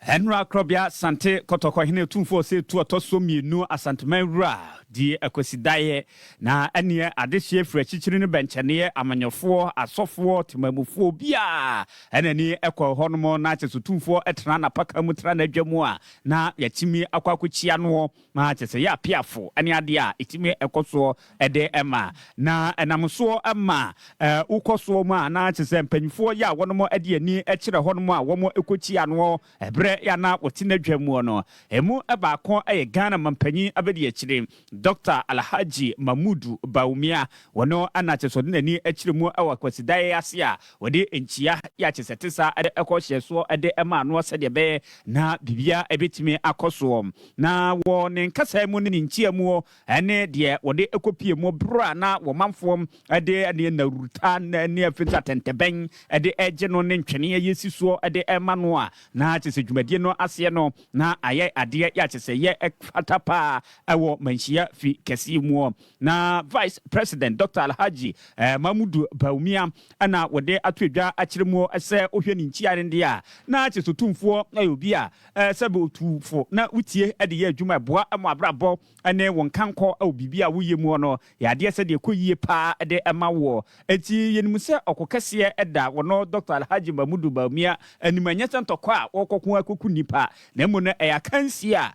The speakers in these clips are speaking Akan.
Ɛnora Korɔbea Asante Kɔtɔkɔhene Otumfoɔ Osei Tuo ɔtɔ so mmienu Asanteman Wura di Akwasidaeɛ na ɛneɛ adehyeɛ firi akyikyiri ne bɛnkyɛneɛ amanyɔfoɔ, asɔfoɔ, temamufoɔ obiara ɛna ani kɔ hɔ nom na kyɛ sɛ Otumfoɔ tena n'apaka mu tena n'adwa mu a na yɛatumi akɔ akɔkyia noɔ ma kyɛ sɛ yɛ apeafo ne adeɛ a ɛtumi ɛkɔ soɔ de ma na ɛnam soɔ ma wokɔ soɔ mu a na kyɛ sɛ mpanyinfoɔ yɛ a wɔnom de ani kyerɛ hɔnom a wɔn kɔkyia noɔ ɛberɛ yɛ a na wɔte n'adwa muo no. Ɛmu baako yɛ Ghana mampanyin abadiakyire Dɔkta Alhaji Mahmudu Bawumia. Wɔno na kyɛ sɛ ɔde n'ani kyerɛ mu wɔ Akwasidaeɛ yi ase a wɔde nkyia yɛ a kyɛ sɛ ɛte saa de kɔ hyɛ soɔ de ma anoɔ sɛdeɛ ɛbɛyɛ na biribiara bɛtumi akɔ soɔ. Na wɔ ne nkasaɛ mu ne ne nkyia muo ne deɛ wɔde kɔpie mu berɛ a na wɔn manfoɔ de ne nnawuruta ne afei nso atɛntɛbɛn de regye no ne ntwene a yɛsi soɔ de rema no a na kyerɛ sɛ dwumadie no aseɛ no na ayɛ adeɛ yɛ a kyerɛ sɛ yɛ fata paa wɔ manhyia fi kɛseɛ muɔ. Na Vice President Dr. Alhaji Mamudu Bawumia na wɔde ato adwa akyerɛ muɔ sɛ wohwɛ ne nkyia no deɛ a na kyerɛ sɛ Otumfoɔ yɛ obi a Sɛ bɛ otu fo na wotie de yɛ adwuma a, ɛboa ma abrabɔ ne wo nkankɔ wɔ biribi a woyɛ mu no yɛ adeɛ sɛdeɛ ɛkɔ yie paa de ma woɔ. Enti yɛnim sɛ ɔko kɛseɛ da wɔno Dɔkta Alhaji Mamudu Bawumia anim, ɛnyɛ sɛ ntɔkwa a wɔrekɔko akɔku nnipa, na mmom no ɛyɛ akansie a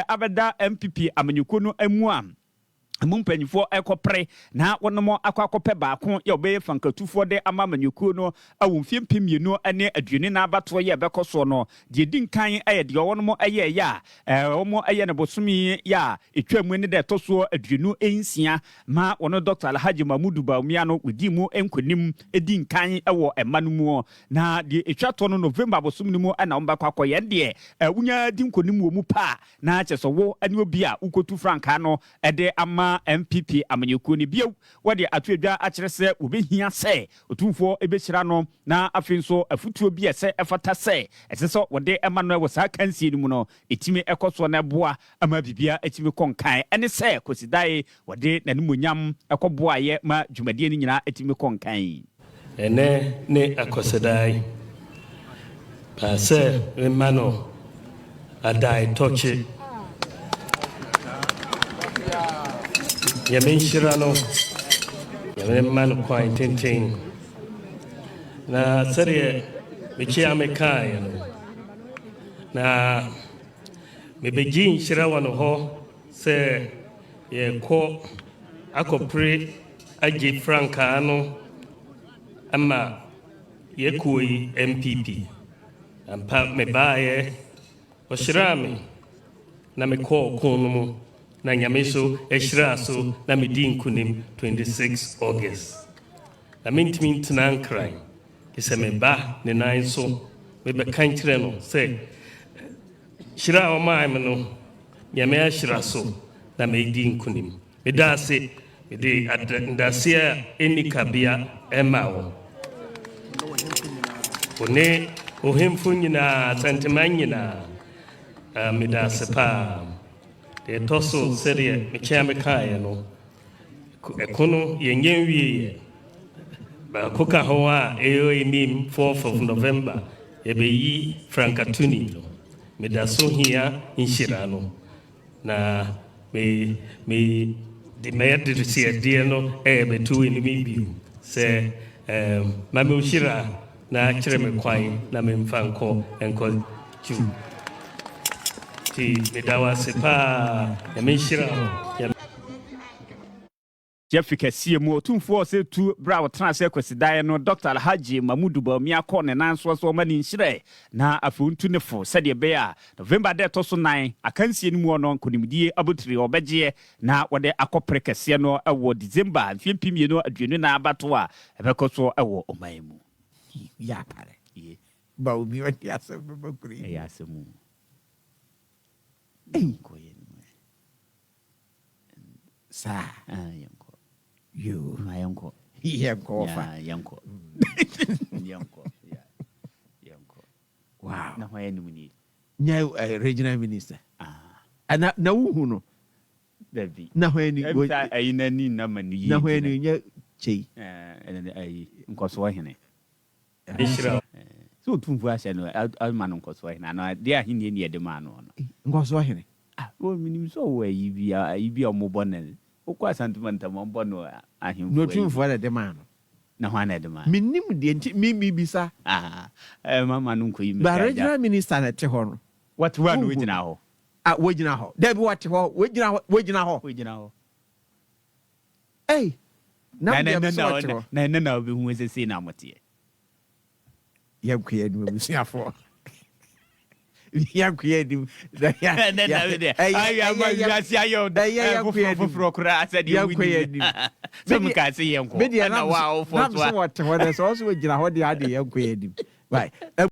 abɛda NPP amanyɔkuo no mu a Emu mpanyimfoɔ rekɔpere na wɔnom akɔ akɔpɛ baako yɛ ɔbɛyɛ fankatufoɔ de ama amanyɔkuo no wɔ mfeɛ 2024 abatoɔ yi a ɛbɛkɔ soɔ no. Deɛ ɛdi nkan yɛ deɛ wɔnom yɛeɛ a wɔyɛ no bosome yi a ɛtwaa mu ne da ɛtɔ soɔ 26 ma wɔno Dɔkta Alhaji Mahmudu Bawumia no wɔdii mu nkonim di nkan wɔ mma no mu. Na deɛ ɛtwa toɔ no November bosome no mu na wɔbɛkɔ akɔyɛ. Ɛndeɛ wonya di nkonim wɔ mu pɛ a na kyerɛ sɛ wo ne obi a wokotu frankaa no de ama NPP amanyɔkuo no. Bio, wɔde ato adwa akyerɛ sɛ wɔbɛhia sɛ Otumfoɔ bɛhyira no na afei nso afotuo bi a ɛsɛ ɛfata sɛ ɛsɛ sɛ wɔde ma no wɔ saa akansie no mu no ɛtumi kɔ soɔ na ɛboa ma biribiara tumi kɔ nkan. Ɛne sɛ Kwasi Dae wɔde n'animuonyam kɔboaeɛ ma dwumadie no nyinaa tumi kɔ nkan. Ɛnnɛ ne Akwasidae. Paa sɛ memma no adae tɔkye. Nyame nhyira no, Nyame mma no kwan tenten. Na sɛdeɛ mekyea me kaeɛ no, na mebɛgye nhyira wɔ ne hɔ sɛ yɛkɔ akɔpere agye frankaa no ama yɛ kuo yi NPP. Ampa mebaeɛ, ɔhyiraa me na mekɔɔ ɔko no mu na Nyame nso hyiraa so na medii nkunim 26 August. Na mentumi ntena Nkran gye sɛ meba ne nan so mebɛka nkyerɛ no sɛ hyira a ɔmaa me no Nyame ahyira so na medi nkunim. Meda ase, mede ndaseɛ a ɛnni kabea ma wo. Wo ne ohemfo nyinaa, Asanteman nyinaa, meda ase paa. Deɛ ɛtɔ so sɛdeɛ mekyea mekaeɛ no, ɛko no yɛnyɛ nwieɛ. Baako ka ho a ɛyɛ anim 4th of November yɛbɛyi Frankatuni no. Meda so hia nhyira no. Na me, me de m'adeseɛdeɛ no rebɛto w'anim bio sɛ, ɛɛm, ma me nhyira na kyerɛ me kwan na memfa nkɔ nkɔ Jew. Nti meda wo ase paa, Nyame nhyira wo. Nyame. Jeffrey kɛseɛ mu, Otumfoɔ Osei Tu berɛ a ɔtenaa ase Akwasidaeɛ no, Dɔkta Alhaji Mamudu Bawumia kɔɔ ne nan soɔ sɛ ɔmma ne nhyira na afei ɔntu ne fo sɛdeɛ ɛbɛyɛ a November da ɛtɔ so nan akansie no muɔ no nkonimdie abotire ɔbɛgyeɛ na wɔde akɔpere kɛseɛ no wɔ December mfeɛ 2024 abatoɔ a ɛbɛkɔ soɔ wɔ ɔman yi mu. Yɛ apare. Bawumia ɔde asɛm bɛba kuro yi mu. Ɛyɛ asɛm o. Ei. Yɛnkɔ yɛn anim ɛ. Saa. Ah, yɛnkɔ. Yoo. Ma yɛnkɔ. Yɛnkɔ ɔfa. Yeah, yɛnkɔ. Yɛnkɔ. Yeah. Yɛnkɔ. Wow. Na hwan anim nie? Nyɛ uh, regional minister. Ah. Na na wohu no. Dabi. Na hwan ni? Ɛmsa ayi n'ani nna ma no yie. Na hwan ni nyɛ kyei. Eh, ayi nkɔsoɔ hene. Nhyira wo. Sɛ Otumfoɔ ahyɛ no ama no nkɔsoɔ hene anaa deɛ ahennie ne yɛde maa no no. Nkɔsoɔ hene. Ah, wɔ menim sɛ ɔwɔ ayi bi ayi bi a wɔbɔ no. Wokɔ Asante mantam wɔbɔ no ahemfo. Na Otumfoɔ na ɛde maa no. Na hwan na ɛde maa no? Menim deɛ nti me mebisa. Ah, eh, mama no nkɔyi me. Ba regional minister na ɛte hɔ no. Wɔte hɔ a na wɔgyina hɔ. Ah, wɔgyina hɔ. Dabi wɔte hɔ, wɔgyina hɔ, wɔgyina hɔ. Wɔgyina hɔ. Ei, na deɛ sɛ wɔte hɔ. Na ɛnɛ na wobɛhu sɛ sei na moteɛ. Yɛnkɔ yɛn anim abusuafoɔ. Yɛnkɔ yɛn anim. Ɛyɛ foforɔ koraa sɛdeɛ wonim. Sɛ mekaa sɛ yɛnkɔ. Ɛna wo a wofɔ so a. Nam sɛ wɔte hɔ dɛ sɛ ɔsɛ wɔgyina hɔ deɛ adeɛ yɛnkɔ yɛn anim. Bye.